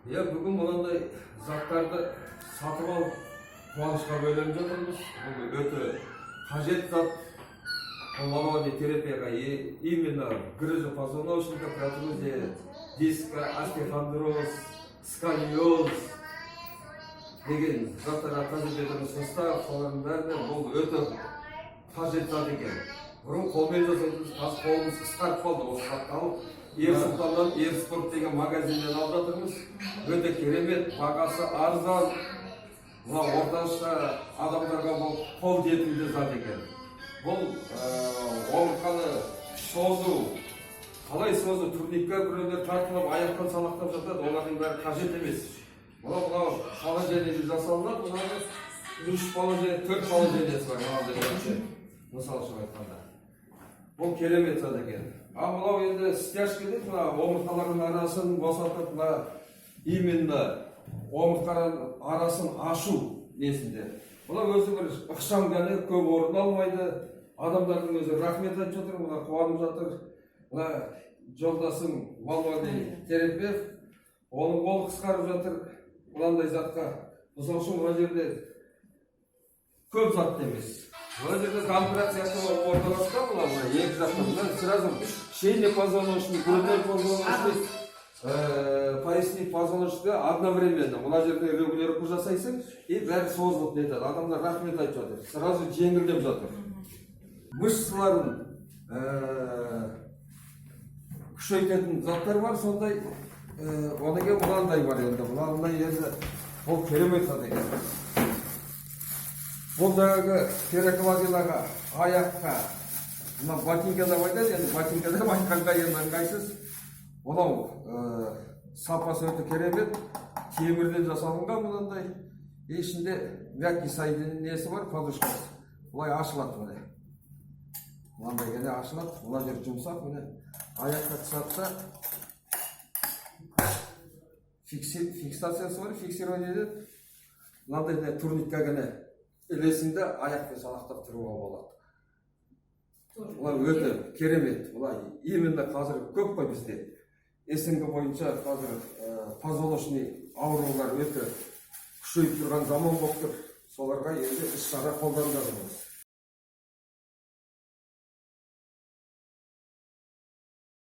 Иә, бүгін мынандай заттарды сатып алып, қуанышқа бөленіп жатырмыз. Бұл өте қажет зат. Бұл мануальный терапияға, именно грыжа позвоночника, протрузия диска, остеохондроз, сколиоз деген заттарға, тазобедренный сустав, солардың бәріне бұл өте қажет зат екен. Бұрын қолмен жасайтынбыз, қазір қолымыз қысқарып қалды. Осы затты алып, Ер Сұлтаннан, Ер Спорт деген магазиннен алып жатырмыз. Өте керемет, бағасы арзан. Мына орташа адамдарға бұл қол жетімді зат екен. Бұл омыртқаны созу. Қалай созу? Турникке біреулер тартылып, аяқтан салақтап жатады, олардың бәрі қажет емес. Мынау положениеде жасалынады. Мынаны үш положение, төрт положениесі бар мынандай нәрсе, мысал үшін айтқанда. Бұл керемет зат екен. А мынау енді стяжка дейді. Мына омыртқалардың арасын босатып, мына именно омыртқаның арасын ашу несінде. Мына өзі бір ықшам ғана, көп орын алмайды. Адамдардың өзі рахмет айтып жатыр, мына қуанып жатыр. Мына жолдасым мануальный терапевт, оның қолы қысқарып жатыр мынандай затқа. Мысал үшін, мына жерде көп зат емес, мына жерде домкрат сияқты орналасқан. Мына екі жақта, мына сразу шейный позвоночник, грудной позвоночник, поясный позвоночникті одновременно мына жерде регулировка жасайсың, и бәрі созылып нетеді. Адамдар рахмет айтып жатыр, сразу жеңілдеп жатыр. Мышцаларын күшейтетін заттар бар сондай. Одан кейін мынандай бар енді, мынандай енді, бұл керемет зат екен. Бұл жаңағы перекладинаға, аяққа, мына ботинка деп айтады енді, ботинка деп айтқанға енді ыңғайсыз. Мынау сапасы өте керемет, темірден жасалынған мынандай. И ішінде мягкий соединениесі бар, подушкасы. Былай ашылады, міне, мынандай келе ашылады. Мына жер жұмсақ, міне, аяққа түсады да, фиксациясы бар, фиксирование етеді. Мынандай не турникке ғана ілесің де, аяқпен салақтап тұруға болады. Бұлар өте керемет. Бұлар именно қазір көп қой бізде, СНГ бойынша қазір позвоночный аурулар өте күшейіп тұрған заман болып тұр. Соларға енді іс шара қолданып жатырмыз.